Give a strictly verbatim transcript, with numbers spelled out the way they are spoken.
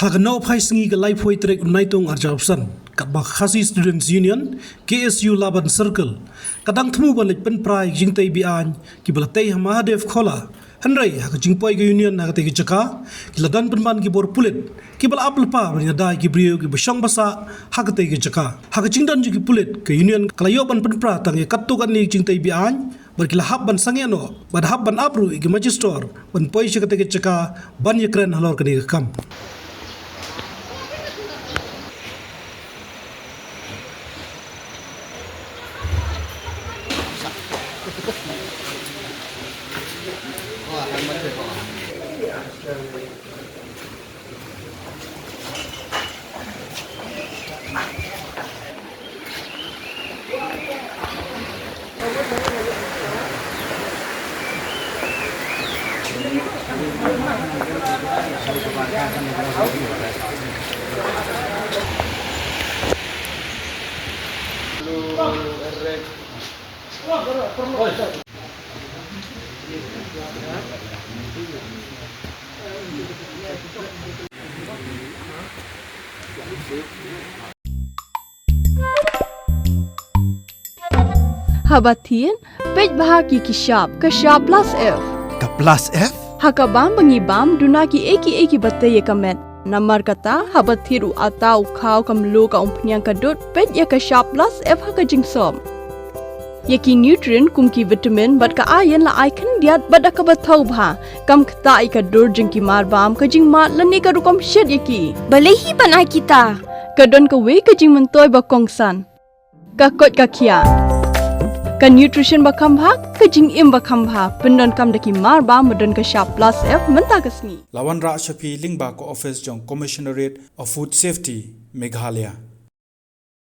Ha ka nongpynïaid sngi ka laiphew tarik u Naitung arphew san, katba Khasi Students Union, K S U Laban Circle, ka dang thmu ban leit pynpra ïa ki jingtei be-aiñ kiba la tei ha Mahadev Khola. Hynrei ha ka jingpoi ka union ha katei ka jaka, ki la don pynban ki bor pulit kiba la ap lypa ban ïada ïa ki briew kiba shong ba sah ha katei ka jaka. Ha ka jingdon jong ki pulit, ka union ka la ïoh ban pynpra tang ïa katto katne ki jingtei be-aiñ, bad ki la hap ban sangeh noh, bad hap ban ap ruh ïa ki magistrate ban poi sha katei ka jaka ban ïakren halor kane ka kam. Haba thied, peit bha ïa ki shap, ka shap plus F. Ka plus F? Ha ka bam ba ngi bam, duna kiei kiei kiba tei ïa ka met. Namar kata, haba thied u atta, u khaw, ka mluh, ka umphniang, ka dud, peit ïa ka shap plus F ha ka jingsop. Ïa ki nutrient kum ki vitamin bad ka iron la ai khyndiat bad da kaba thaw bha. Kam ktah ïa ka dur jong ki marbam, ka jingmad lane ka rukom shet ïa ki. Balei hi ban ai kita? Ka don kawei ka jingmyntoi ba kongsan. Ka koit ka khiah. Ka nutrition ba kham bha, ka jingim ba kham bha. Pyndonkam da ki marbam ba don ka shap plus F mynta ka sngi. La wanrah sha phi lyngba ka office jong Commissionerate of Food Safety, Meghalaya.